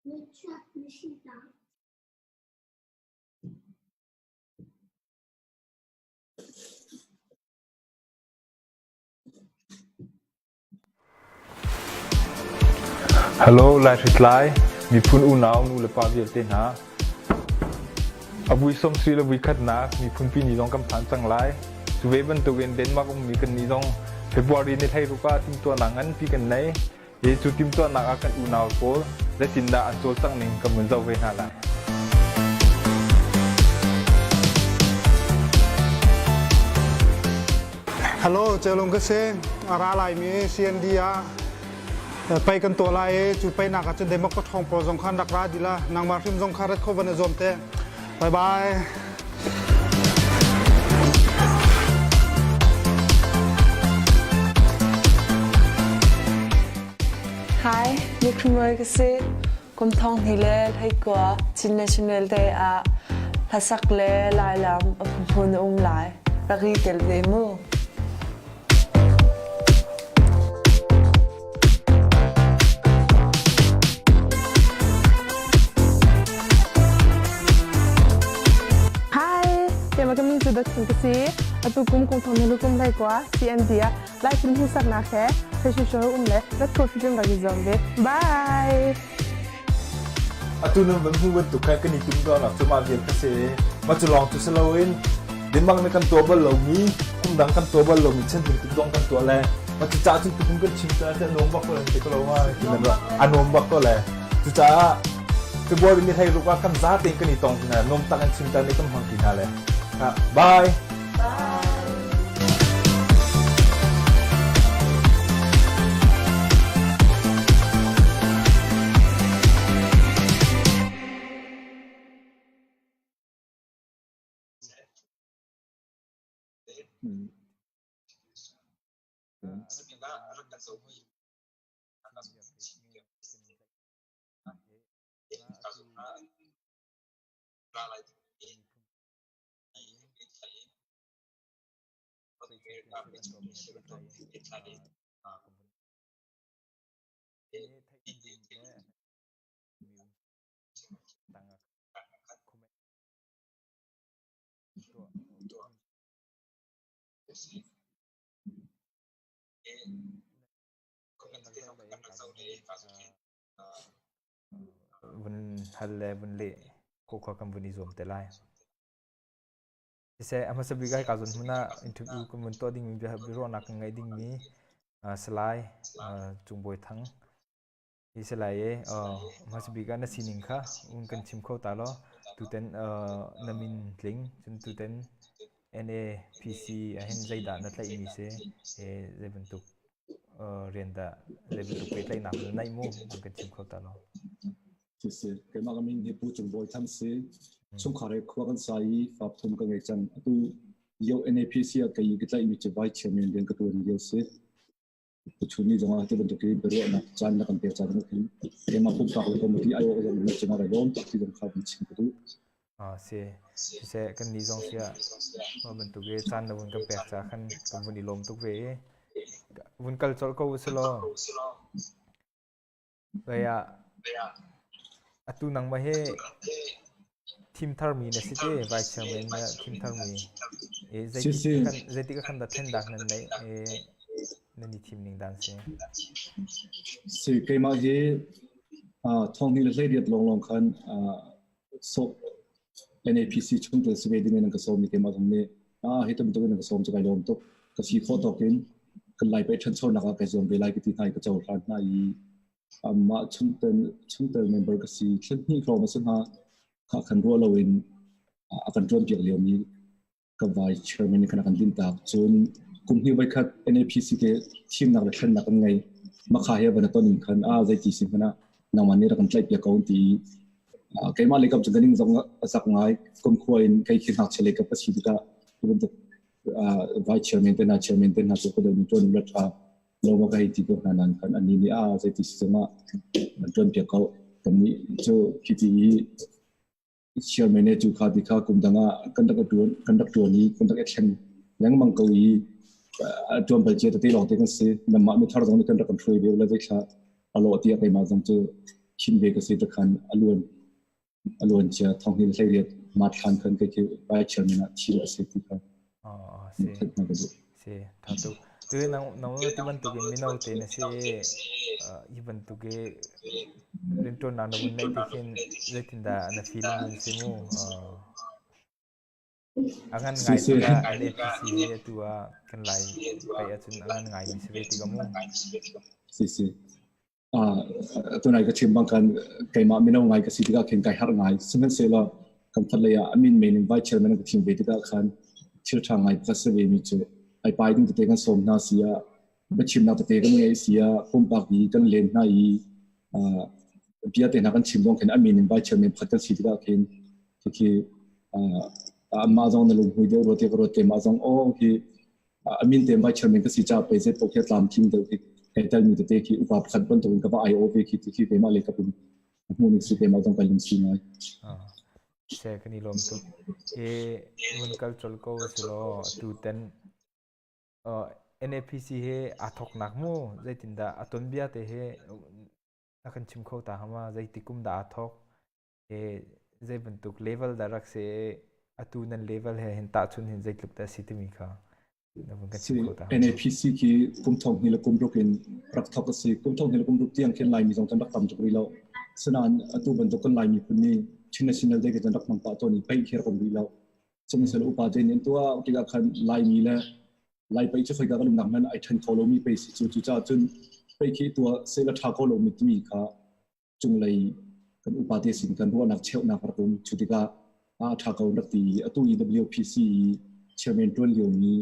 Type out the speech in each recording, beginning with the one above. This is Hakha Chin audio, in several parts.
Michuak na si ta. Hello, Laihritlai miphun unau nu le pa vialte hna. A vui sawmsarih le vui khatnak miphunpi ni zong kan phan cang lai. Cu ve bantukin Denmark ummi kan nih zong February ni 16 ah timhtuahnak nganpi kan nei. Hi cu timhtuahnak ah kan unau pawl zeitindah an cawlcangh ning kan vun zoh ve hna lai. Hello, Celung ka si. A ra laimi CND ah pei kan tuah lai i cu peinak ah cun Democrat ṭhawng pawl zong khan rak ra dih la. Nangmah hrim zong kha rat kho van i zuam te. Bye bye. Hi, Nikhumoi ka si. Kum thong hnih le hleikua Chin National Day ah hlasak le lailam a phunphun a um lai. Rak i tel ve mu. Hi, keimah ka min cu Dawt ka si. Atu kum kum thong ni kum hlei kwa CND ah Lai film hmuhsaknak he fashion show um le rat kho film rak i zuam ve. Bye! Atu nan van hmu bantuk khan kan i timhtuahnak cu mah vial kha si. Mah cu lawng cu si loin Denmark nih kan tuah bal lomi, kum dang kan tuah bal lomi chan bantuk zong kan tuah le mah cucaah cun tukum kan chim cu a nuam bak ko le ti ko lo ma a nuam bak ko le cucaah February ni 16 ah kan za tein kan i tong ti hna nuam tak in chim ta nih kan hmang ti hna le bye. Bye. Vun hal le vun leh khawh kha kan vun i zuam te lai. Siseh, a hmasa bik ah hika zawn hmun ah interview kan vun tuah dingmi biaruahnak kan ngeih dingmi Salai Cung Bawi Thang hi Salai e hmasa bik ah na sining kha un kan chim kho ta law tuten na min tling cun tuten NAPC ahhin zeidah na tlaihmi si zei bantuk rian dah zei bantuk pehtlaihnak na neih mu an kan chim kho ta law. Siseh, keimah ka min hi Pu Cung Bawi Thang si. Chungkhar he khua kan sa i fa pathum ka ngei cang. Atu lio NAPC ah kei ka tlaihmi cu Vice Chairman rian ka tuan lio si. Tuchun ni zongah ti bantuk i biaruahnak caan na kan pek caan kan keimah pumpak le committee aiawh zong na cungah rai lawm tak ti zong kha kan chim ka duh. Si. Siseh, kan nih zong siah mah bantuk i caan na vun kan pek ca khan kan vun i lawm tuk ve i vun kal colh ko u si law. Vei ah atu nangmah hi thim tharmi na si ti vice chairman na thim tharmi i zeitik ah khan dah thlen dak nan neih i nan i thim ning dan si? Si keimah hi thong hnih le hleiriat lawnglawng khan so NAPC chungtel si ve ding in an ka sawm i keimah zong nih hi bantuk in an ka sawm cu kai lawm tuk. Ka si khawh tawk in kan Lai paih ṭhanchonak ah kai zuam ve lai ka ti hna i ka cohlan hna i mah chungtel chungtel member ka si thlen hnih hrawng a si hnga kha khan ruah loin a kan ṭuanpiak liomi ka vice chairman nih khan a kan dintak. Cun kum hnih voikhat NAPC te thimnak le thlennak kan ngei. Makha he van a ton in khan a zeiti si hmanh ah nangmah nih rak kan tlaihpiak ko ti keimah lei kam cu ka ning zong a zak ngai. Kum khua in kei khi ngakchia lei kap ka si tikah tu bantuk vice chairman te hna chairman te hna cu ka deuh ṭuan rat ṭha lo ma ka hei ti ko hna nan khan annih nih a zeiti si zongah an ṭuanpiak ko. Kannih cu khiti i Chairman cu kha ti kha kum dang ah kan rak ṭuan kan rak ṭuan i kan rak i thleng lengmang ko i a ṭuan bal cia tete lawng te kan si. Namah mithar zong nih kan rak kan hruai ve le zeithla a lawh tiah keimah zong cu Thim ve ka si te khan a luan cia thonghni le 18 March thlan khan kei khi vice chairman ah thil a si ti kha Si. theih na ka duh. Si, tha tuk. Tu nang nang ti bantukin mino te na si hi bantuk i rintuannak na vun neih ti khin zeitindah na feeling vun si mu? A ngan ngai tikah NAPC hi atu ah kan Lai pei ahcun a ngan ngaimi si ve tikah mu. Si si. Tunai ka chim bang khan keimah mino ngai ka si tikah khin kai harh ngai. Sihmanhsehlaw kan khat lei ah amin men in vice chairman ka thim ve tikah khan thil ṭha ngai ka si ve mi cu ai pai ding tete kan sawm hna si ah biachimnak tete kan ngei si ah pumpak i kan len hna i bia te hna kan chim zong khin amin in vice chairman pakhat kan si tikah khin khi amah zong na lunghmui deuh rua te ka ruat keimah zong aw hi amin te vice chairman ka si ca pe zet pok hi tlamtling deuh khi kai tel mi tete khi upa pakhat bantukin ka va ai o ve khi ti khi keimah le ka pum hmuh ning si keimah zong kai lungsi ngai. Se kan i lawm tuk. E mun kal chol ko silo tu ten NAPC he aa thoknak mu zeitindah a ton bia te he na kan chim kho ta hama zeiti kum dah aa thok e zei bantuk level dah rak si atu nan level he hin tahchun hin zeitluk dah si timi kha na vun kan chim kho ta. NAPC khi kum thong hnih le kum ruk in rak thok a si. Kum thong hnih le kum ruk tiang khin Laimi zong kan rak tam tuk rih lo. Sinain atu bantuk kan Laimi phun nih Chin National Day kan rak hmang pah tawn i paih khi rak um rih lo. Sihmanhsehlaw upa te nih an tuah tikah khan Laimi le Lai paih cu khoika kan umnak hmanh ai ṭhen kho lomi pei si cu. Cucaah cun paih khi tuah sehla ṭha kho lomi timi kha cunglei kan upate sin kan ruahnak cheuhnak rak um. Cu tikah a ṭha ko rak ti i atu i WPC i chairman ṭuan liomi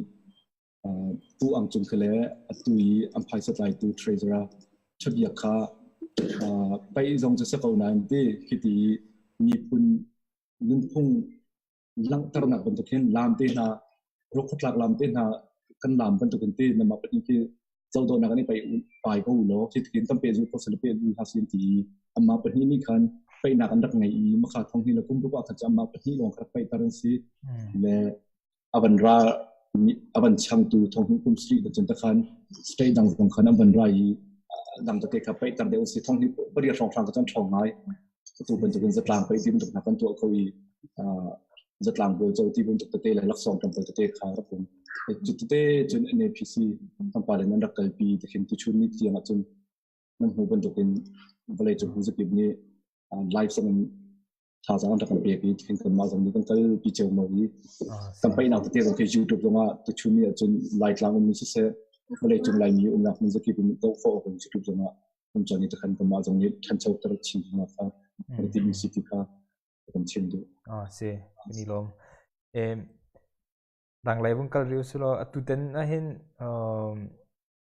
Pu Ang Cung khi le atu i an phaisa tlaitu treasurer Ṭhabiak kha paih zong cu si ko nain ti khiti miphun nunphung langhternak bantuk hin laam te hna ruakhuatlak laam te hna kan laam bantuk in ti namah pahnih khi zohdawhnak an i pai pai ko law khi tikin kan pehzul ko sila pehzul hna sin ti i amah pahnih nih khan peihnak an rak ngei i makha thong hi le kum ruk ah khan cu amah pahnih lawng kha rak peihter an si le avan ra avan changtu thong hi kum sri cun ta khan state dang zong khan an van ra i dang te kha peihter deuh si thong hi pariat hrawng hrang ka cun ṭhawng ngai. Atu bantukin zatlang pei ti bantuk hna kan tuah kho i zatlang bawi co ti bantuk tete le laksawng tlawmpal tete kha rak um. Cu tete cun NAPC kan pale nan rak kalpi tikhin tuchun ni tiang ahcun nan hmu bantukin vawleicung hmun nih live zong in thazaang an rak kan pek i tikhin kanmah zong nih kan kalpi ceomo i kan paihnak tete zong khi YouTube zongah tuchun ni ahcun Laitlang ummi siseh vawleicung Laimi umnak hmun zakip in doh khawh awk in YouTube zongah um cang i takhan kanmah zong nih ṭhanchoter chin hna kha kan ti mi si ti kha kan chim duh. Ah si, kan i lawm. Em dang lei vung kal riu silo atu ten ahin um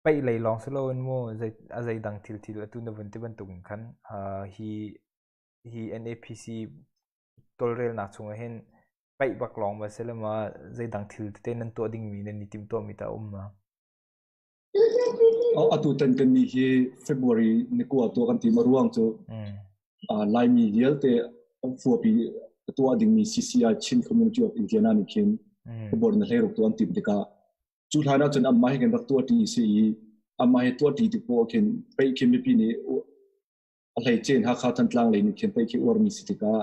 paih lei lawng silo in mu zei a zei dang thil thil atu na vun ti bantuk in khan hi hi NAPC tawlrelnak chung ah hin paih bak lawng ma sile ma zei dang thil tete nan tuah ding mi nan i tim tuah mi ta um ma? Atu tan kan ni hi February ni kua tuah kan tim. A ruang cu Laimi vialte fuapi tuah dingmi CCI Chin Community of Indiana nih khin February na hleiruk tuah an tim tikah cu hlan ahcun amah he kan rak tuah ṭi si i amah he tuah ṭi tik poah khin peih khin mipi nih a hleice in Hakha Thantlang lei nih khin pei khi uarmi si tikah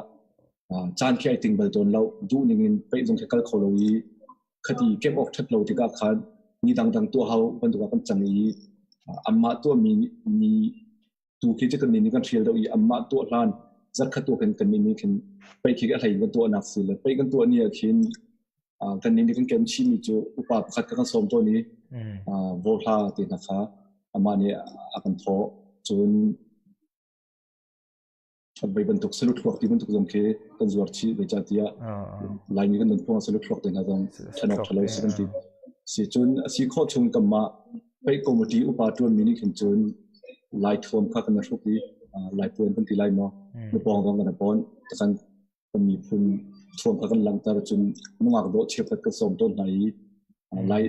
caan khi ai ting bal tawn lo. Duh ning in peih zong khi kal kho lo i khati kemh awk ṭhat lo tikah khan ni dangdang tuah hau bantuk ah kan cang i anmah tuahmi ni tu khi cu kan nih kan hrial deuh i anmah tuah hlan zarkhat tuah kan kan nih khin pei khi a hlei in kan tuahnak si le pei kan tuah ni ah khin kan nih kan kem chihmi cu upa pakhat kha kan sawm tawn i vawhla te hna kha amah nih a kan thawh. Cun voi bantuk salut thluak ti bantuk zong khi kan zuar chih zeicahtiah Laimi kan nunphung ah salut thluak te hna zong ṭhen awk ṭhalo si kan ti. Si cun a si khawh chung kanmah paih committee upa ṭuanmi nih khin cun Lai thuam kha kan i hruk i Lai puan kan ti lai maw nupawng zong kan i pawn kan kan miphun thuam kha kan langhter cun nungak dawh cheukhat kan sawm tawn hna i lai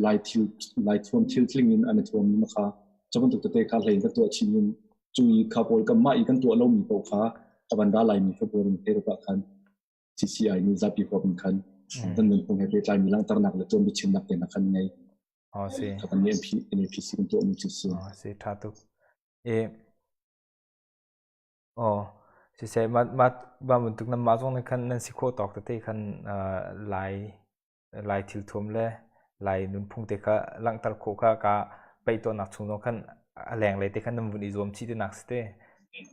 lai thil lai thuam thil tling in an i thuam mi kha cu bantuk tete kha hlei in kan tuah chin in cu i kha pawl kan mah i kan tuah lomi paoh kha a van ra laimi February ni te ah khan CCI nih zapi huap in khan kan nunphung he pehtlaimi langhternak le tuanbia chimnak te hna khan ngei. Oh, si. Kan nih MP NAPC kan tuahmi cu si. Oh, si, tha tuk. E. Aw, siseh mah mah mah bantuk nanmah zong nih khan nan si khawh tawk tete khan Lai Lai thilthuam le Lai nunphung te kha langhter khawh kha ka paih tuahnak chung zong khan a lenglei te khan nan vun i zuam chih tinak si te.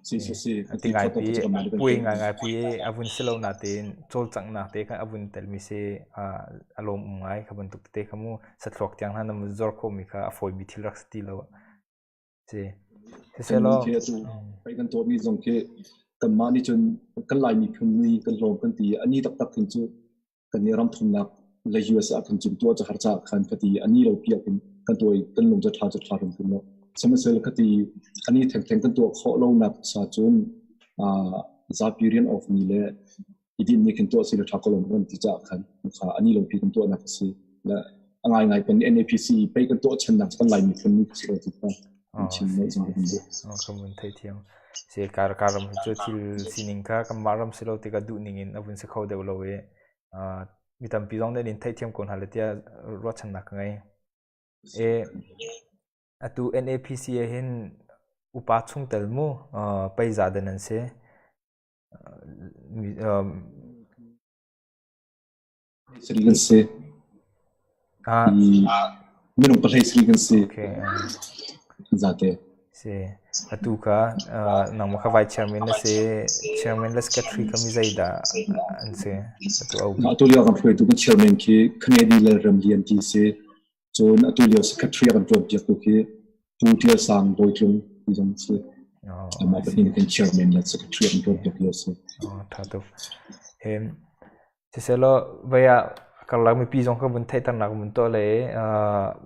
Si si si. Ti ngai pi puai ngai ngai pi a vun si lo na tein cawlcanghnak te kha a vun telmi si a lawm um ngai kha bantuk tete kha mu sathluak tiang hna nan vun zor khawhmi kha a fawimi thil rak si ti lo. Si. Siselaw Kan atu pei kan tuahmi zong khi kanmah nih cun kan Lai miphun ni kan hlawm kan ti ani taktak khin cu kan nih ram thumnak le US ah khin cun tuah cu har caah khan ka ti ani lo piak in kan tuah i kan lung cu ṭha cu ṭha hrimhrim lo. Sihmanhsehlaw ka ti ani thengtheng kan tuah khawh lonak sa cun zapi rian off ni le i din nih khin tuah si le ṭha ko lo kan ti caah khan kha ani lo pi kan tuahnak a si. Le a ngaingai kan NAPC pei kan tuah channak kan Lai miphun ni si lo ti kha kan chim lo zong kan duh. Kan vun theithiam. Si kar karam hi cu thil sining kha kanmah ram si lo tikah duh ning in a vun si kho deuh lo i mi tampi zong nih in theihthiam ko hna le tiah ruahchannak ka ngei. E atu NAPC ah hin upa chungtel mu peiza den an si. Sri kan si. Minung pahlei sri kan si. Okay. Zate. Si. Atu kha nangmah kha vice chairman na si. Chairman le secretary kha mi zeidah an si? Atu au. Atu lio kan hruaitu kan chairman khi Kennedy Lalramlian ti si. Cun atu lio secretary a kan ṭuanpiaktu khi Pu Ṭial Sang Bawitlung ti zong a si. Amah pahnih kan chairman le secretary a kan ṭuanpiak lio a si. Oh, ṭha tuk. Siselaw vei ah karlak mipi zong kha vun theihternak vun tuah le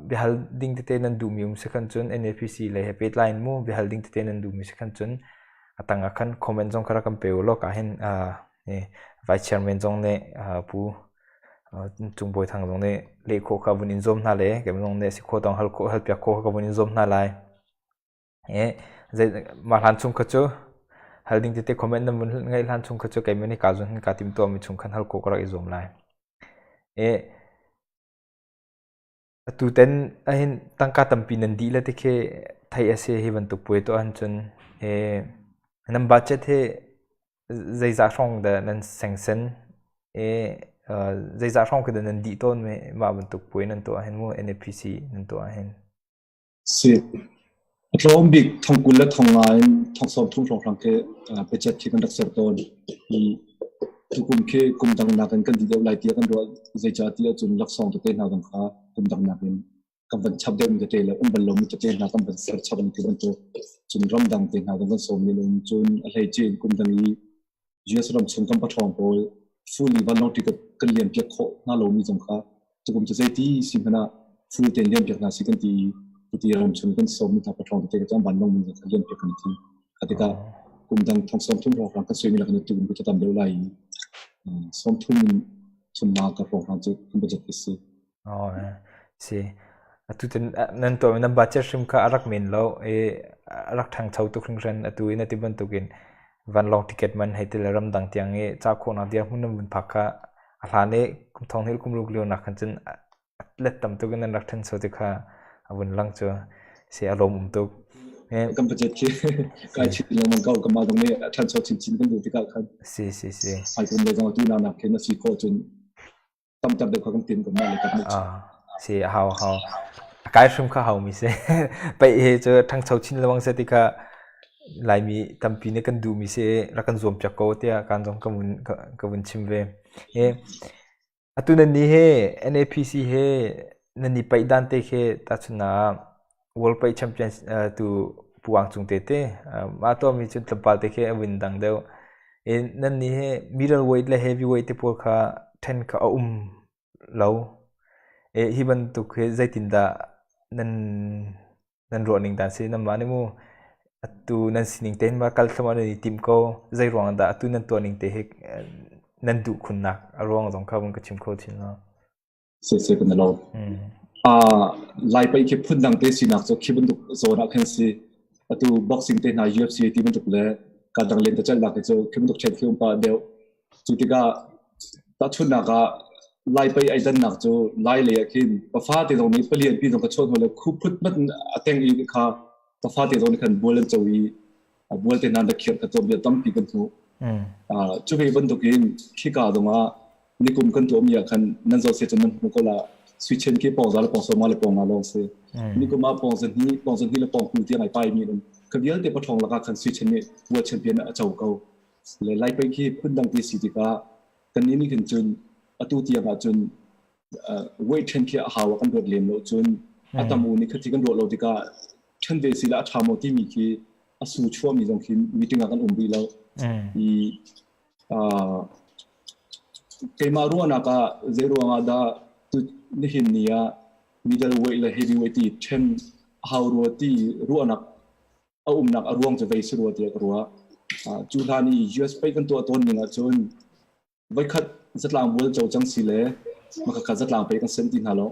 biahal ding tete nan duhmi um si khan cun NAPC le he pehtlai in mu biahal ding tete nan duhmi si khan cun a tang ah khan comment zong kha rak kan pe u law ka hin vice chairman zong nih Pu Cung Bawi Thang zong nih leh khawh kha vun in zuam hna le keimah zong nih si khawh tawng hal khawh hal piak khawh kha ka vun in zuam hna lai. Mah hlan chung kha cu hal ding tete comment nan vun ngaih hlan chung kha cu keimah nih kaa zun hin kaa timtuahmi chung khan hal khawh ka rak i zuam lai. Atuten ahhin tangka tampi nan dih le ti khi theih a si hi bantuk puai tuah ahcun nan budget hi zeizah hrawng dah nan sengsen i zeizah hrawng khi dah nan dih tawn mah bantuk puai nan tuah ahhin mu NAPC nan tuah ahhin? Si. A tlawm bik thong 20 le thong nga in thong 30 hrawnghrang khi budget khi kan rak ser tawn. I tukum khi kum dang nakin kan dih deuh lai tiah kan ruah. Zeicah ti ahcun laksawng tete hna zong kha kum dang nakin kan van chap deuhmi tete le um bal lomi tete hna kan van ser chap ti bantuk. Cun ramdang te hna zong kan sawm men um. Cun a hleice in kum dang i US ram chung kan paṭhawng pawl fully vanlawng ticket kan liam piak khawh hna lomi zong kha tukum cu zeiti si hmanh ah full tein liam piak hna si kan ti i cuti ram chung kan sawmmi hna paṭhawng tete cu an vanlawng min zong kha liam piak kan i tim. Kha tikah kum dang thong 30 hrawnghrang kan suimi lakin tukum cu tam deuh lai i 30 in thumnak ka hrawnghrang cu kan budget khi si. Aw, si. Atu ten nan tuahmi nan budget hrim kha a rak men lo i a rak ṭhangcho tuk hringhran. Atu i na ti bantukin vanlawng ticket man hei ti le ramdang tiang i ca khawhnak dirhmun nan vun phak kha a hlan i kum thong hnih kum ruk lio nak khan cun let tam tuk in nan rak ṭhancho ti kha a vun lang cu si a lawm um tuk. Kan budget khi kai chin lengmang ko kamah zong nih a ṭhancho chinchin kan duh tikah khan. Si si si. Ai kum le zong atu nak khin a si khawh cun tamter deuh kha kan tim ko mah le kap Si hau hau a kai hrim kha hau mi si paih he cu ṭhangcho chin lengmang seh ti kha Laimi tampi nih kan duh mi si rak kan zuam piak ko tiah kan zong ka vun chim ve. He atu nan ni he NAPC he nan ni paih dan te khi tahchun ah World Paih Champion tu Pu Ang Cung te te mah tuahmi cu tlawmpal te khi a win dang deuh. Nan nih hi middle weight le heavy weight te pawl kha ṭhen kha a um lo. Hi bantuk hi zeitindah nan nan ruah ning dan si nanmah nih mu atu nan sining tein ma kal thluahmah nan i tim ko zei ruang dah atu nan tuah ning te hi nan duh khunnak a ruang zong kha vun ka chim kho chin lo. Siseh kan lo. Lai paih khi phundang te sinak cu khi bantuk zawn ah khan si. Atu boxing te hna UFC ti bantuk le ka dang len te chalnak cu khi bantuk chen khi um pa deuh. Cu tikah tahchunnak ah Lai paih ai dannak cu Lai lei ah khin pafa te zong nih palian pi zong ka chawn le khu phut mat a teng i kha pafa te zong nih khan bual an co i. Bual te hna na khirh kha tuanbia tampi kan hmuh. Cu ve bantukin khika zongah nikum kan tuahmi ah khan nan zoh se cun nan hmu ko la. Sui Chen khi pawng za le pawng sawma le pawng nga lawng si. Nikum ah pawng zahnih, pawng zahnih le pawng 20 tiang ai pai mi um. Kha vialte pathawng lakah khan Sui Chen nih World Champion a co ko. Le Lai Pei khi phundang ti si tikah kan nih nih khin cun atu tiang ah cun weight ṭhen khi a hau ah kan ruat lem lo cun a tam u nih kha ti kan ruah lo tikah ṭhen ve si la a ṭha maw timi khi a su chuahmi zong khi meeting ah kan um rih lo. I keimah ruahnak ah zei ruangah dah tu nihin ni ah middle weight le heavyweight ti ṭhen a hau rua ti ruahnak a umnak a ruang cu vei si rua tiah ka ruah. Cu hlan i US pei kan tuah tawn ning ahcun voikhat zatlang bual co cang si le makakha zatlang pei kan sen ti hna lo.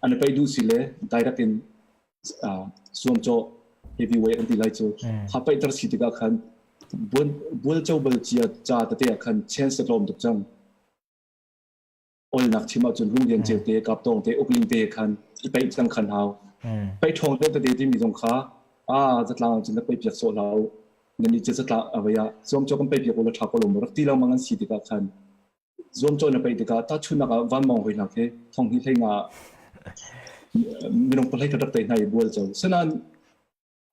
An i pei duh si le direct in zuamcawh heavyweight an ti lai cu. Kha paihter si tikah khan bual co bal cia ca tete ah khan chance a tlawm tuk cang. Olnak chim ahcun Rung Lian Ceu te, Kap Tawng te, Uk Ling te khan i paih cang khan hau. Paih ṭhawng deuh tete timi zong kha a zatlang ahcun na paih piak sawh hlah u. Nan i zatlang a vei ah zuamcawh kan paih piak u la ṭha ko lo maw rak ti lengmang an si tikah khan zuamcawh na paih tikah tahchunhnak ah vanmawng hoi hna khi thong hnih hlei nga minung pahlei khat rak tei hna i bual co. Sinain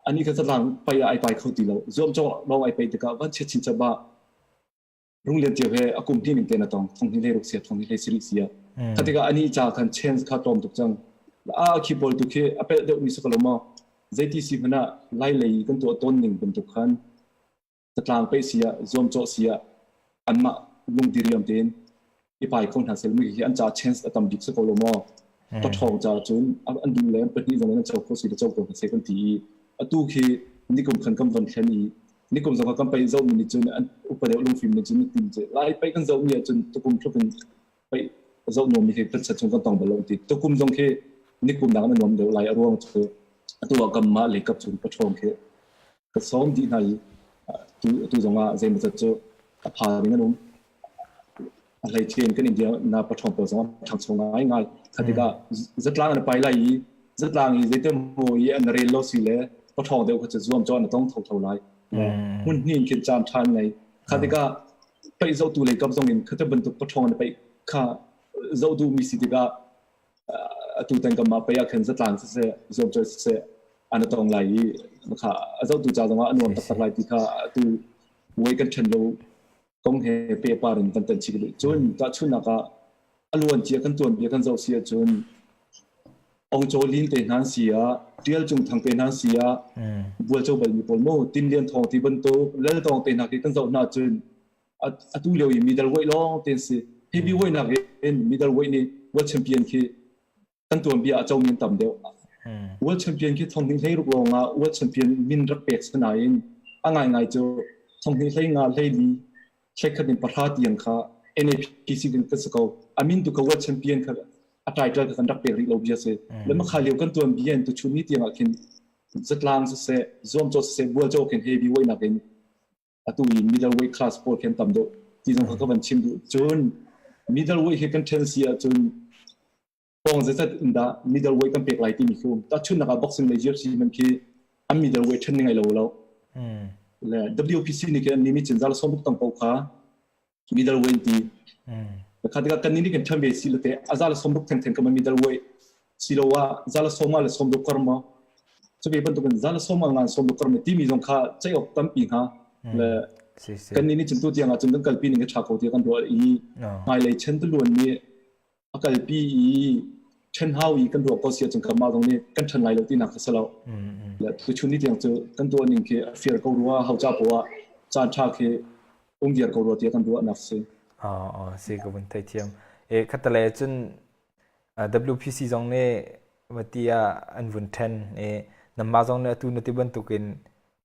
ani kha zatlang paih ah ai pai kho ti lo. Zuamcawh lawng ai paih tikah van chiat chinchap ah Rung Lian Ceu he a kum hnih ning te na tong thong hnih hlei ruk sia thong hnih hlei sarih sia. Kha tikah ani ca khan chance kha tlawm tuk cang. A khi pawl tu khi a pelh deuh mi si ko lo maw? Zeiti si hmanh ah lai lei kan tuah tawn ning bantuk khan zatlang peih si ah zuamcawh si ah anmah lung diriam tein i pai kho hna sel mi hi an ca chance a tam bik si ko lo maw? Paṭhawng ca cun an duh le pahnih zong in an co kho si le co ko hna seh kan ti i atu khi nikum khan kan von thlen i nikum zong kan paih zohmi nih cun an upa deuh lungfim nih cun tim cu lai paih kan zohmi ahcun tukum tluk in paih zoh nuammi khi kan chan chung kan tong bal lo ti tukum zong khi nikum nak in a nuam deuh lai a ruang cu atu ah kanmah lei kap cun paṭhawng khi ka sawm dih hna i tu tu zong ah zeimawzat cu a pha ding an um. A hleice in kan India na paṭhawng pawl zong a ṭhangcho ngaingai. Kha tikah zatlang an pai lai i zatlang i zeitin maw i an rel lo si le paṭhawng deuh kha cu zuamcawh an tong thotho lai. Hmun hnih in khin caan ṭhan ngei. Kha tikah paih zohtu lei kap zong in khata bantuk paṭhawng an paih kha zoh duhmi si tikah atu tan kan mah pei ah khin zatlang siseh zuamcawh siseh an tong lai i kha a zohtu ca zongah a nuam taktak lai ti kha atu way kan ṭhen lo kong he pehpar in kan tan chih duh. Cun tahchunhnak ah a luan cia kan tuanbia kan zoh si ahcun Ong Chaw Lin te hna si ah Tial Cung Thang te hna si ah Bualco balmi pawl mu Tin Lian Thawng ti bantuk Lal Tawng te hna khi kan zoh hna cun atu lio i middleweight lawng te si. Heavyweight nak in middleweight nih world champion khi kan tuanbia a comi an tam deuh. World champion khi thong hnih hlei ruk lawng ah world champion min rak pek si nain a ngaingai cu thong hnih hlei nga hlei li thlekhat in pahra tiang kha NAPC din kan si ko. A min tu ka world champion kha a title kha kan rak pek rih lo bia si. Le makha lio kan tuan bia in tu chun ni tiang ah khin zatlang siseh zuamcaw siseh bualcaw khin heavyweight nak in atu i middleweight class pawl khi an tam deuh ti zong kha ka van chim duh. Cun middleweight hi kan ṭhen si ahcun pawng zeizat in dah middleweight kan pek lai timi khi um. Tahchunhnak ah boxing le UFC man khi an middleweight ṭhen ning ai lo lo. Le WPC nih khin an ni mi cin zal som tang po kha middleweight ti. Kha tikah kan nih kan ṭhen ve si le te a zal som ruk theng theng kama middleweight siloah zal sawma le sawm ruk kar maw cuve bantukin zal sawma ngan sawm ruk kar ma timi zong kha ceih awk tampi hnga le kan nih nih cun tu tiang ah cun kan kalpi ning a ṭha ko tiah kan ruah i hmailei chen tuluan nih a kalpi i ṭhen hau i kan ruah ko si ahcun kanmah zong nih kan ṭhen lai lo tinak kha si lo le tuchun ni tiang cu kan tuah ning khi a fir ko rua ho ca poah caan ṭha khi um viar ko rua tiah kan ruahnak si. Oh, si ka vun thei thiam. E khatale cun WPC zong nih vati ah an vun ṭhen i nanmah zong nih atu na ti bantukin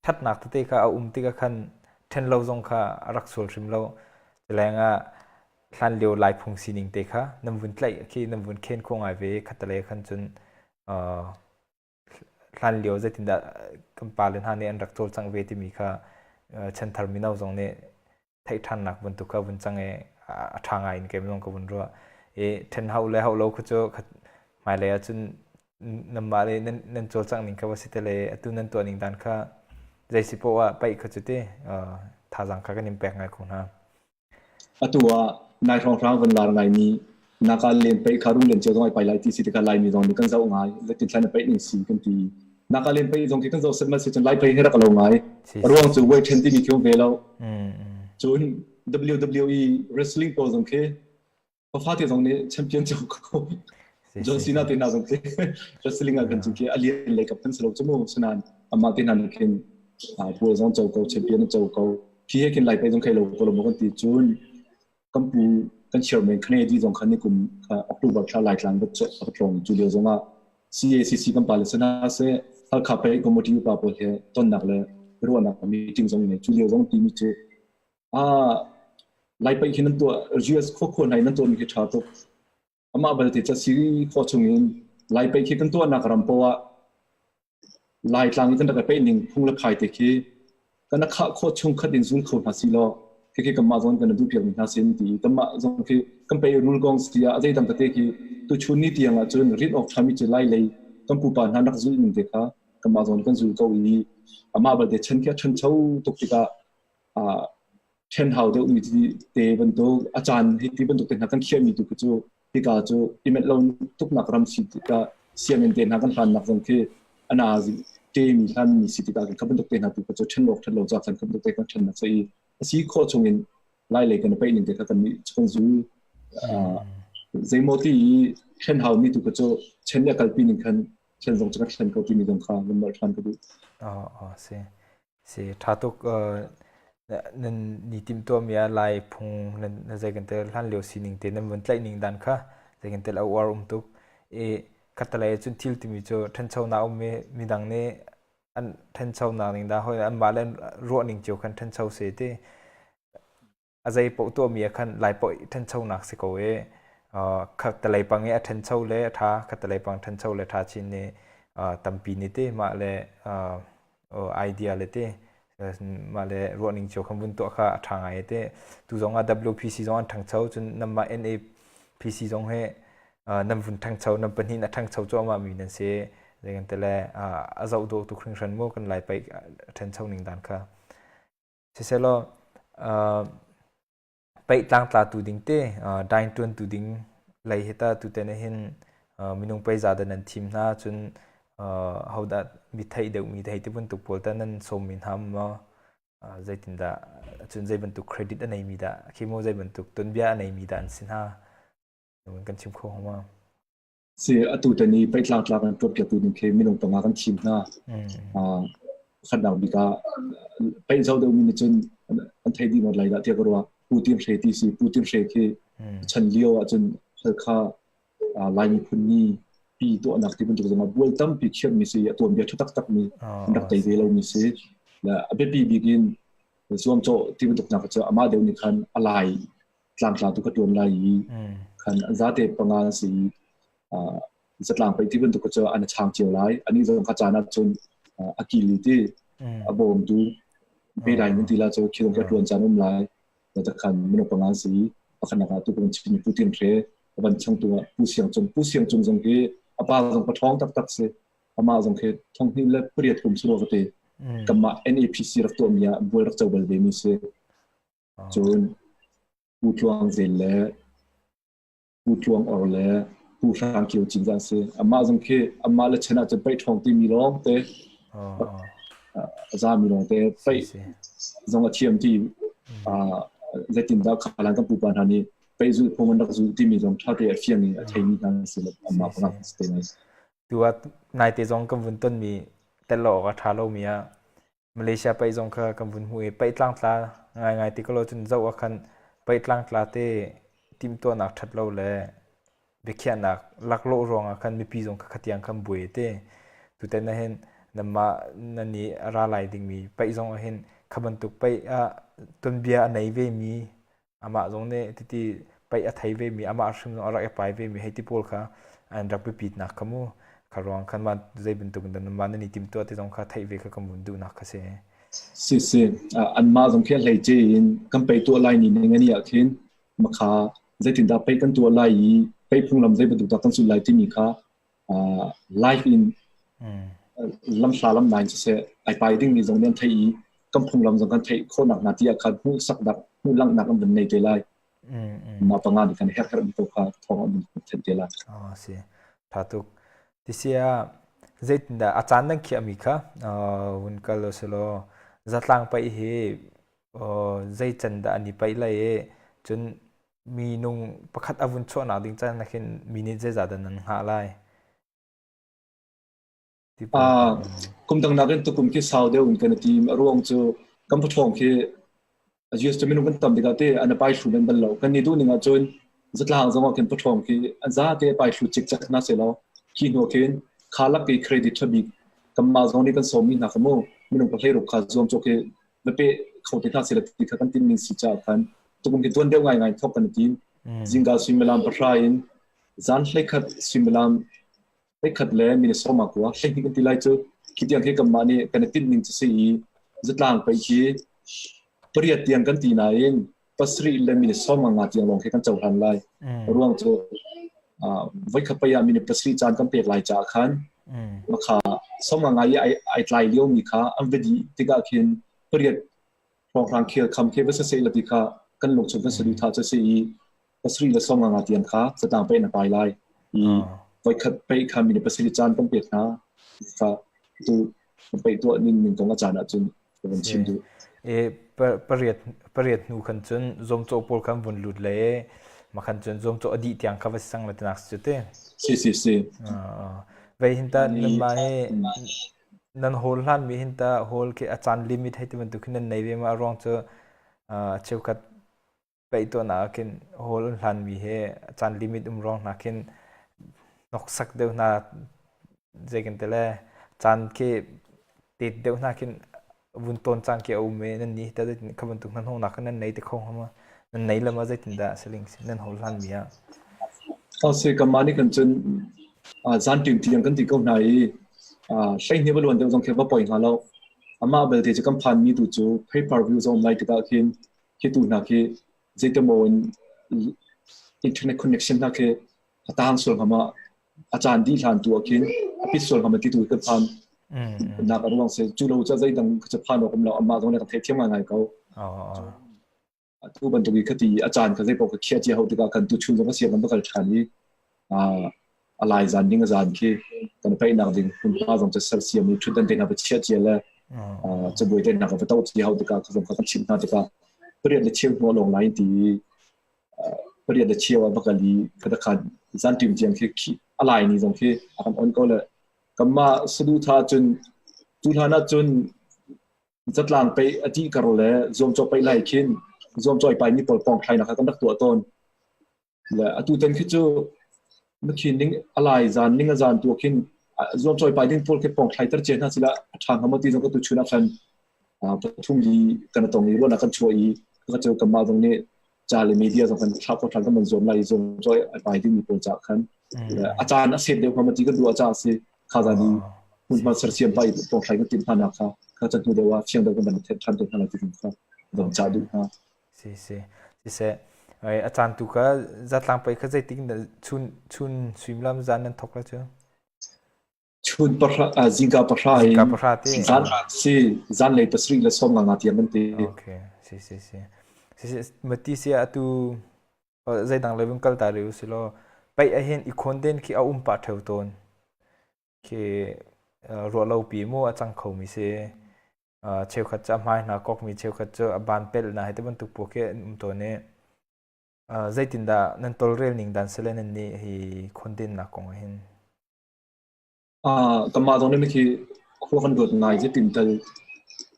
ṭhatnak tete kha a um tikah khan ṭhen lo zong kha a rak sual hrim lo. Culengah hlanlio Laiphung sining te kha nan vun tlaih khi nan vun khen khawh ngai ve i khattelei khan cun hlanlio zeitindah kan pale hna nih an rak cawlcangh ve timi kha chanthar mino zong nih theih ṭhannak bantuk kha vun cang i a ṭha ngai in kei zong ka vun ruah. I ṭhen hauh le hauh lo khu cu hmailei ahcun nanmah le nan cawlcangh ning kha va si te le atu nan tuah ning dan kha. Zei si poah ah paih kha cu ti thazaang kha kan in pek ngai ko hna. Atu ah nai hrawnghrang van lar ngaimi naka len paih kha rung len cio zong ai pai lai ti si tikah Laimi zong nih kan zoh ngai. Zeitin thlan a paih ning si kan ti. Naka len paih zong khi kan zoh set si cun Lai paih hi rak lo ngai. Ruang cu weight ṭhen timi khi um ve lo. Cun WWE wrestling pawl zong khi fate zong nih champion cio ko. John Cena te hna zong khi wrestling ah kan cu khi a lian lei kap kan si lo cu mu. Sunan amah te hna nih khin pual zong co ko, champion co ko. Khi he khin Lai paih zong khei lo ko lo maw kan ti. Cun kan pu kan chairman Kennedy zong khan ni kum October thla Laitlang va tlawng cu lio zong ah CACC kan pa le sana seh Halkha pei committee upa pawl he tonnak le ruahnak meeting zong nei. Cu lio zong timi cu a Lai paih khi nan tuah US khuakhua hna in nan tuahmi khi ṭha tuk. Amah balte ca si khawh chungin Lai paih khi kan tuahnak ram poah Laitlang i kan rak i peih ning phung le phai te khi kan a khah khawh chung khat in zul kho hna si law khikhi kanmah zong kan duh piak mi hna sin ti kanmah zong khi kan pei rul kong si ah a zeidang tete khi tuchun ni tiang ah cun rin awk ṭhami cu Lai lei kan pupa hna rak zulh ning te kha kanmah zong kan zul ko i amah balte chan khi a ṭhancho tuk tikah ṭhen hau deuhmi te bantuk a caan hi ti bantuk te hna kan khiahmi tu cu hika cu i menh lo tuknak ram si tikah sianginn te hna kan hlannak zong khi ana te mi hlan mi si tikah kha bantuk te hna tu cu ṭhen awk ṭhen lo ca khan kha bantuk te kan ṭhennak sa i a si khawh chungin Lai lei kan paih ning te kha kan nih kan zu zeimaw ti i ṭhen hau mi tu cu chen le kalpi ning khan ṭhen zong cu kan thlen ko ti mi zong kha van nolh ṭhan ka duh. Oh, si. Si ṭha tuk. Nan ni timhtuahmi ah Lai phung nan zei kan tel hlan lio sining te nan vun tlaih ning dan kha zei kan tel a uar um tuk. I khatalei cun thil timi cu ṭhanchonak um i midang nih an ṭhanchonak ning dah hoi anmah le ruah ning cio khan ṭhancho se ti. A zei paoh tuahmi ah khan Lai paoh ṭhanchonak si ko i khattelei pang i a ṭhancho le a ṭha, khattelei pang ṭhancho le ṭha chin nih tampi nih ti mah le idea le ti mah le ruahning cio khan vun tuah kha a ṭha ngai te. Tu zong ah WPC zong an ṭhangcho, cun nanmah NAPC zong hi nan vun ṭhangcho, nan pahnih in a ṭhangcho cuahmah mi nan si. Zei kan ti le a zoh dawh tuk hringhran mu kan Lai paih a ṭhancho ning dan kha. Sisehlaw paih tlangtlatu ding te, daing ṭuantu ding lei hi tah tuten ahhin minung peiza dah nan thim hna, cun hodah mi theih deuhmi te hei ti bantuk pawl tah nan sawmmi hna maw? Zeitindah, cun zei bantuk credit a neimi dah, khi maw zei bantuk tuanbia a neimi dah an si hna? Kan chim kho hnga maw? Si atu tan i peihtlang tlak an tuahpiaktu ding khi minung panga kan thim hna. Pakhatnak bik ah peih zoh deuhmi nih cun an thei dih ngawt lai dah tiah ka ruah. Pu Tin Hre ti si. Pu Tin Hre khi chan lio ahcun Halkha Lai miphun ni pi tuahnak ti bantuk zongah bual tampi khiahmi si, a tuanbia ṭha taktakmi an rak tei ve lomi si. A biapi bik in zuamcawh ti bantuk hna kha cu amah deuh nih khan a lai tlangtla tu ka ṭuan lai i khan zate panga si zatlang pei ti bantuk cu an chang cio lai. Ani zong kha caan ah cun a kili ti a bawmtu pe dai mun ti la cu khi ka ṭuan caan um lai ta khan minung panga si. Pakhatnak ah tu kan chim Pu Tin Hre van changtu ah Pu Siang Cung. Pu Siang Cung zong hi a pa zong paṭhawng taktak si. Amah zong khi 2008 kum suro ka te kamah NAPC rak tuahmi ah bual rak co bal ve mi si. Cun Pu Tluang Zel le Pu Tluang Or le Pu Hrang Kio Cinzah a si. Amah zong khi amah le chan ahcun paih ṭhawng timi lawng te a zami lawng te paih zong a thiam ti zeitindah khalan kan pupa hna nih paih zulh phung an rak zulh timi zong ṭha te a fiang i a theimi hna an si. Amah pangak si te lai. Tu ah naite zong kan vun tonmi tel lo awk a ṭha lomi ah Malaysia paih zong kha kan vun hmuh i paih tlangtla ngaingai ti ko cun zoh ah khan paih tlangtla te timhtuahnak ṭhat lo le biakhiahnak laklawh ruangah khan mipi zong kha khatiang khan buai te. Tutan ah hin nanmah nan i a ra lai dingmi paih zong ah hin kha bantuk paih ah tuanbia a nei vemi, amah zong nih titi paih a thei vemi, amah hrim zong a rak i pai vemi hei ti pawl kha an rak biapitnak kha mu kha ruang khan ma zei bantuk in mah nan i timtuah ti zong kha theih ve kha kan vun duhnak kha si. Si si, anmah zong khi hlei ce in kan pei tuah lai ni ning ani ah khin makha zeitindah pei kan tuah lai i pei phunglam zei bantuk dah kan sul lai timi kha live in. Lamhla lam nain siseh ai pai dingmi zong nih an theih i kan phunglam zong kan theih khawhnak hna ti ah khan hmuhsaknak hmuhlanghnak an van nei te lai. Mah panga nih khan herh herhmi ko kha thawng an van thenh te lai. Oh, si. Tha tuk. Tisia zeitindah a caan nan khiahmi kha vun kal selaw zatlang paih hi zei can dah an i paih lai i cun minung pakhat a vun chuahnak ding caan na khin minute zeizah dah nan hngah lai? Kum dang nakin tukum khi sau deuh in kan i tim. A ruang cu kan paṭhawng khi US cu minung kan tam tikah te an i pai thlu men bal lo. Kan nih duh ning ahcun zatlang zong ah khin paṭhawng khi an zate pai thlu cikcek hna sehlaw khi hnu khin kha lak i credit ṭha bik kanmah zong nih kan sawmmi hna kha mu minung pahleiruk kha zuamcawk hi va pe kho te hna sehlaw ti kha kan tinh ning si caah khan tukum khi tuan deuh ngaingai thawk kan i tim. Zingka suimilam 3 in zan 11 suimilam Hleikhat le minute 19 hleihnih kan ti lai cu. Khi tiang khi kanmah nih kan i tinh ning cu si i zatlang pei khi 8 tiang kan ti nain 7 le minute 15 tiang lawng khi kan cohlan lai. Ruang cu voikhat pei ah minute 7 caan kan pek lai caah khan makha 15 i ai tlai liomi kha an va dih tikah khin 8 hrawnghrang khel kham khi va saseh la ti kha kan lungchung kan saduhthah cu si i 7 le 15 tiang kha zatang pei na pai lai i voikhat pei kha minute 7 caan kan pek hna kha tu pei tuah ning ning kong a caan ahcun ka van chim duh. E pariat pariat hnu khan cun zuamcawh pawl khan vun lut le makhan cun zuamcawh a dih tiang kha va sang le tinak cu te. Si si si. Vei hin ta nan ma he nan hol hlan mi hin ta hol khi a caan limit hei ti bantuk hin nan nei ve ma ruang cu cheukhat paih tuahnak ah khin hall an hlanmi he caan limit um ruang hna khin hnoksak deuh hna zei kan ti le caan khi tet deuh hna khin vun tawn caan khi a um i nan nih ta zeitin kha bantuk hnahnawhnak kha nan nei te kho hnga ma nan nei le ma zeitin dah siling nan hol hlanmi ah? Si kanmah nih kan cun zan ṭim tiang kan ti ko hna i hleihnih va luan deuh zong khi va poi hnga lo. Amah belte cu kan phanmi tu cu pay per view zong lai tikah khin khi tu hna khi zeitimaw in internet connection hna khi a tang sual hnga ma a caan dih hlan tu ah khin a pit sual hnga ma ti tu kan phan nak a ruang se cu lo ca zeidang ka phan awk um lo amah zong le ka theih thiam ngai ngai ko. Atu bantuk i khati a caan kha zeipaoh ka khiah cia hau tikah kan tu chun zong a siang kan va kal ṭhan i a lai zan ding a zan khi kan paihnak ding hmunhma zong cu sersiam i ṭhutdan te hna va chiah cia le cabuai te hna ka va toh cia hau tikah ka zong kha kan chimh hna tikah pariat le cheu hnu a lawng lai ti i pariat le cheu ah va kal i kha zan ṭim tiang khi a lai ni zong khi a kan on ko le kanmah saduhthah cun tu hlan ah cun zatlang peih a ti kar le zuamcawh peih lai khin zuamcawi pai mi pawl pawng thlainak kha kan rak tuah tawn. Le atu tan khi cu na khin ning a lai zan ning a zan tu khin zuamcawi pai ding pawl khi pawng thlai ter che hna sila a ṭha hnga maw ti zong ka tu chun ah khan pathum li kan tong i ruahnak kan chuah i ka cu kanmah zong nih ca le media zong kan thla ko thlan kan man zuam lai zuamcawi pai ding mi pawl ca khan a caan a set deuh hnga maw ti kan ruah ca si kha zan i hmunhma sersiam pa i pawngthlai kan timh hna nak kha kha can hnu deuh ah fiang deuh kan van thet ṭhan te hna lai ti kha zong ca duh hna. Si si siseh a caan tu kha zatlang pei kha zeitik chun chun suimilam zan nan thok la cu? Chun 3 zingka 3 in zingka 3 te zan si zan lei 7:15 tiang kan ti. Okay, si si si si si mati si atu zeidang le vun kal ta rih u law paih ahhin i khawn khi a um pah ṭheo tawn. Khi ruahlopi mu a cang khomi si. Cheukhat cu a hmai hna kokmi, cheukhat cu a ban pelh hna hei ti bantuk pawl khi an um tawn i zeitindah nan tawlrel ning dan sile nan nih hi khawndennak kong ahhin? Kanmah zong nih khi khua kan ruat ngai zeitin tal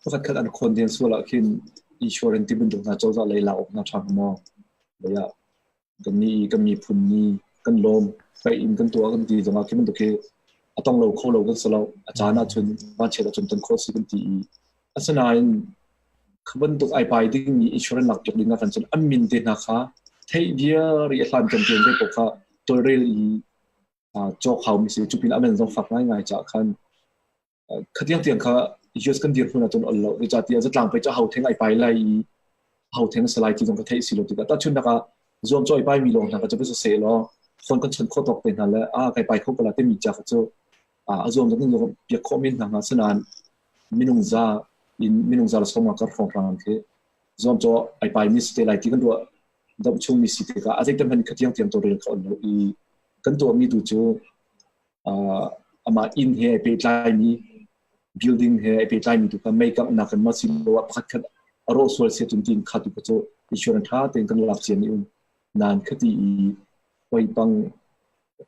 pakhat khat an khawn den sual ah khin insurance ti bantuk hna cozah lei lak awk hna ṭha hnga maw? Lei ah kan nih kan miphun ni kan lawm paih in kan tuah kan ti zongah khi bantuk khi a tong lo kho lo kan si lo. A caan ahcun vanchiat ahcun ton khawh si kan ti i asinain kha bantuk ai pai dingmi insurance lak piak ding ah kan cun an min te hna kha theih viar i a hlan kan tian te paoh kha tawlrel i cawk haumi si. Cu pin a man zong fak ngaingai caah khan khatiang tiang kha US kan dir hmun ahcun ol lo. Zeicahtiah zatlang pei cu ho theng ai pai lai i ho theng a si lai ti zong ka theih si lo tikah tahchunhnak ah zuamcaw ai paimi lawng hna kha cu va si seh law phone kan chawnh khawh tawk te hna le a kai pai kho ko la timi ca kha cu. A zuam zong kan zuam piak khawh men hna hnga. Asinain minung za in minung za le sawm kar hrawnghrang khi zuamcawh ai paimi si te lai ti kan ruah doh chungmi si tikah a zeitem hmanh kha tiangtiang tawlrel kha on lo i kan tuahmi tu cu amah inn he ai pehtlaimi building he ai pehtlaimi tu kha mei kanghnak in ma siloah pakhat khat a rawh sual sia cun tiin kha tu kha cu insurance ṭha tein kan lak cia mi um nain khati i hoi pang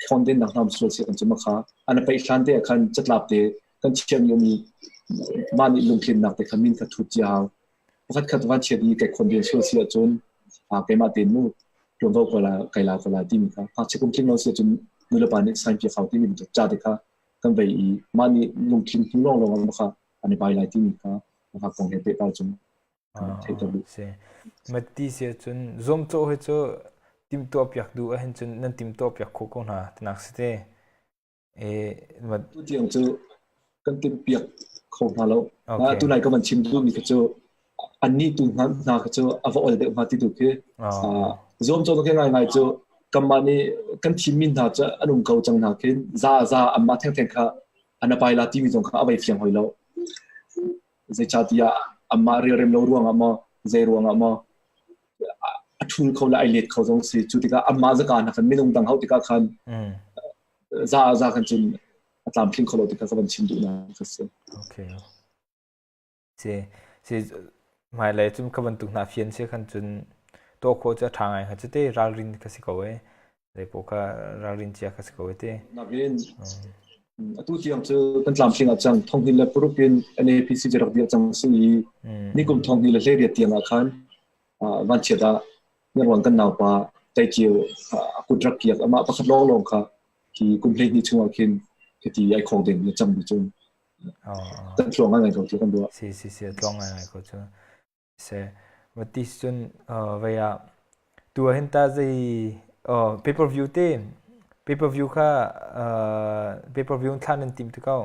khon nak hnam sual sia kan cu ma kha an peih hlan te ah khan catlap te kan chiah mi um i mah nih lungtlinnak te kha min kha thut cia hau. Pakhat khat van chiat i kai khon ding sual si ahcun keimah tein mu tuanvo ko la kai la ko la timi kha ngakchia kum tling lo si ahcun nulepa nih sign piak hau timi bantuk ca te kha kan vei i mah nih lungtling hnu lawng lawng ah kha an i bai lai timi kha mah kong he pehtlai cun theihter duh. Si. Mati si ahcun zuamcawh hi cu timhtuah piak duh ahhin cun nan timhtuah piak khawh ko hna tinak si te. Tu tiang cu kan timhpiak kho hna lo. Tunai ka van chim duhmi kha cu annih tu hna hna kha cu a va ol deuh hnga ti tu khi. Zuamcawh khi ngaingai cu kanmah nih kan thimmi hna cu an um ko cang hna khin za za anmah thengtheng kha an apai la timi zong kha a vai fiang hoi lo. Zeicahtiah anmah relrem lo ruangah maw zei ruangah maw a ṭhul kho le ai let kho zong si. Cu tikah anmah zaka hna khan minung dang hau tikah khan za za kan cun a tlamtling kho lo ti kha ka van chim duhnak ka si. Okay. Si si hmailei cun ka bantuk hna fian si khan cun tuah khawh cu a ṭha ngai hnga cu te ralrin ka si ko e. Zei paoh kha ralrin cia ka si ko e te. Nakin atu tiang cu kan tlamtling ah cang thonghnih le paruk in NAPC cu rak dir cang si i nikum thonghnih le hleiriat tiang ah khan vanchiat ah Ngarwan kan naupa Taikiu a kut rak kiak amah pakhat lawnglawng kha khi kum 12 chungah khin khiti ai khong ding na cam cun kan tluang ngai ko cu kan ruah. Si si si tluang ngai ngai ko cu. Se mati cun vei ah tu hin ta zei pay per view te pay per view kha pay per view thlan nan tim ti ko.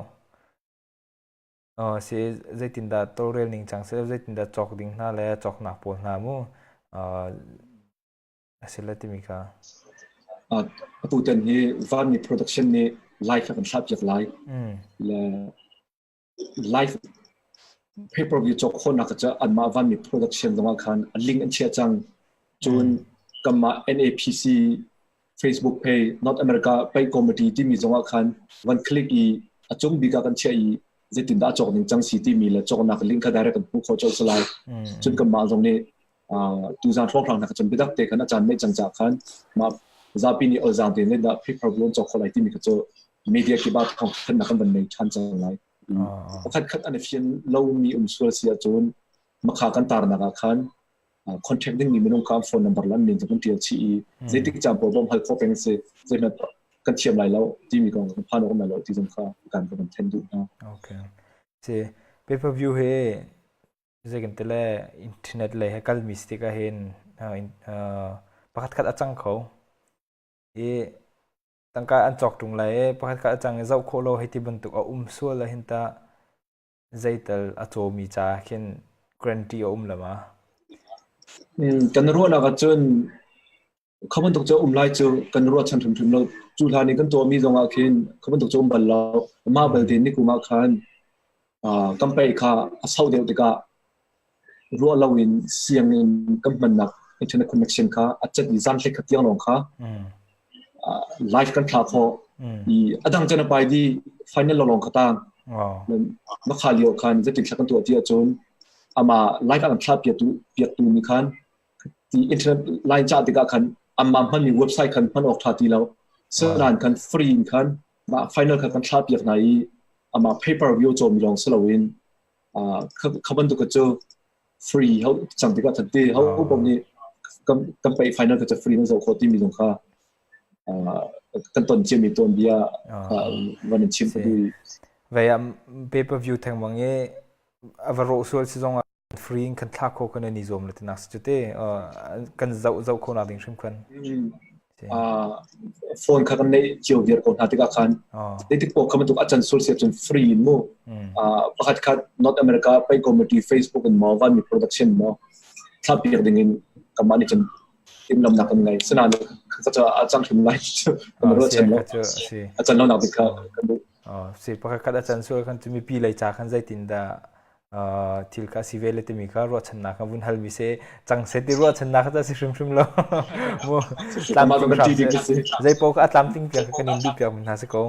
Si zeitindah tawlrel ning cang seh, zeitindah cawk ding hna le cawknak pawl hna mu a si le timi kha. Atutan hi Vanmi Production nih live a kan thlah piak lai. Le live pay-per-view cawk khawhnak ca anmah Vanmi Production zongah khan a link an chiah cang. Cun kanmah NAPC Facebook page North America Pay Committee timi zongah khan van click i a cung bik ah kan chiah i zeitindah a cawk ning cang si timi le cawknak link kha direct kan hmuh khawh colh lai. Cun kanmah zong nih tuzan hrawnghrang hna kha cun biatak te khan a caan neih cang caah khan mah zapi nih olzaang tein zeidah pay loan cawk khawh lai timi kha cu media kip ah thawng thannak kan van nei ṭhan cang lai. Pakhat khat an i fian lomi um sual si ahcun makha kan tarnak ah khan contact dingmi minung kha phone number le an min cu kan ṭial chih i zeitik caan paoh bawmh hal khawh peng si zeihmanh kan thiam lai lo timi kong kan phan awk lai lo ti zong kha kan kan then duh hna. Okay. Si pay per view he zei kan tile internet lei he kalmi si tikah hin pakhat khat a cang kho i tangka an cawk ṭung lai i pakhat khat a cang i zoh khawh lo hei ti bantuk a um sual ah hin tah zeital a cawmi ca khin guarantee a um lo ma? Kan ruahnak ahcun kha bantuk cu um lai cu kan ruahchan hrimhrim lo. Cu hlan i kan tuahmi zongah khin kha bantuk cu um bal lo. Mah balte nikum ah khan kan paih kha a sau deuh tikah ruah loin sianginn kan hmannak internet connection kha a cat i zan hlei khat tiang lawng kha live kan thlah khawh i a dang cun a pai di final lawng kha tang na kha lio khan zeitin thla kan tuah ti ahcun ama live an thlah piaktu piaktu nih khan ti internet line cah tikah khan amma hmanmi website khan hman awk tha ti lo senan khan free in khan mah final kha kan thlah piak hna i ama pay per view cawmi lawng si loin kha bantuk cu free ho cang tikah that ti ho bom nih kan pei final ka free nan zoh kho timi zong kha kan ton ciami ton bia van in chim ka duh. Vei ah pay per view theng bang i a va rawh sual si zong ah free in kan thlak kho kan ni zuam le tinak si cu te kan zoh zoh kho nak ding hrim khan. Phone kha kan neih cio viar ko hna tikah khan zeitik paoh kha bantuk a can sul siap cun free in mu pakhat khat North America Pay Committee Facebook in maw vanmi production maw thla piak ding in kanmah nih cun timhlamnak kan ngei sinain ka ca a cang hrim lai kan ruah chan lo a can lo nak bik kha kan duh. Si pakhat khat a can sual khan cu mipi lei ca khan zeitin dah thil kha si ve le timi kha ruahchannak kha vun halmi se cang se ti ruahchannak kha si hrimhrim lo mu tlamtling hram se zei paoh kha a tlamtling piak kan in duh piak hna si ko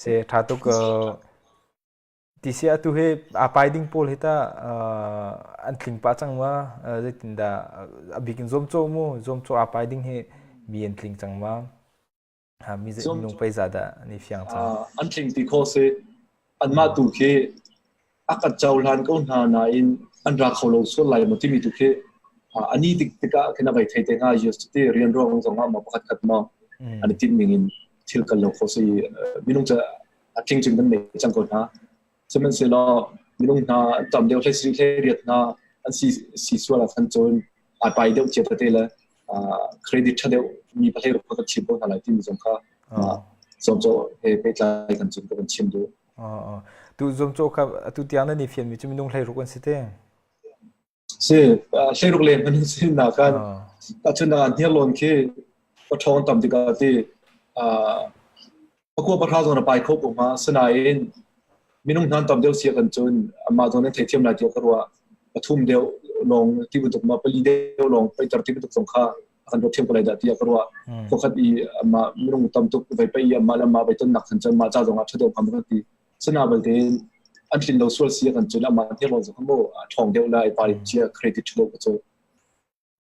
se tha tuk ti si atu he a pai ding pawl hi ta an tling pa cang ma zeitin dah a bik in zuam cho mu zuam cho a pai ding hi mi an tling cang ma Mi minung pei za dah an i fiang cang? An tling ti kho si. Anmah tu khi a kan cohlan ko hna nain an ra kho lo sual lai maw timi tu khi ani tik tikah khin a vai thei te hnga US ti rian ruang zong ah maw pakhat khat maw an i tinh ning in thil kal lo kho si minung ca a tling cun kan nei cang ko hna. Sihmanhsehlaw minung hna an tam deuh hlei sarih hlei riat hna an si si sual ah khan cun ai pai deuh cia tete le credit ṭha deuh mi pahlei ruk kan chim ko hna lai timi zong kha zuamcawh he pehtlai kan cun ka van chim duh. Tu zuamcawh kha atu tiang nan i fianmi cu minung hlei ruk an si te. Si, hlei ruk leng hman si na kan tahchunhnak ah hniarlawn khi paṭhawng tam tikah ti pakua pahra zong na pai kho ko hnga. Sinain minung hna tam deuh sia kan cun amah zong nan theithiam lai tiah ka ruah. Pathum deuh lawng ti bantuk ma pali deuh lawng paiter ti bantuk zong kha kan ruat thiam ko lai dah tiah ka ruah. Khuakhat i amah minung tam tuk vai pai i amah le amah vai tonnak khan cun mah ca zong ah ṭha deuh hnga ma kan ti. Sana balte an tlin lo sual si kan cun amah hniarlawn zong kha mu a ṭhawng deuh lai pa chia credit ṭha deuh ka cu.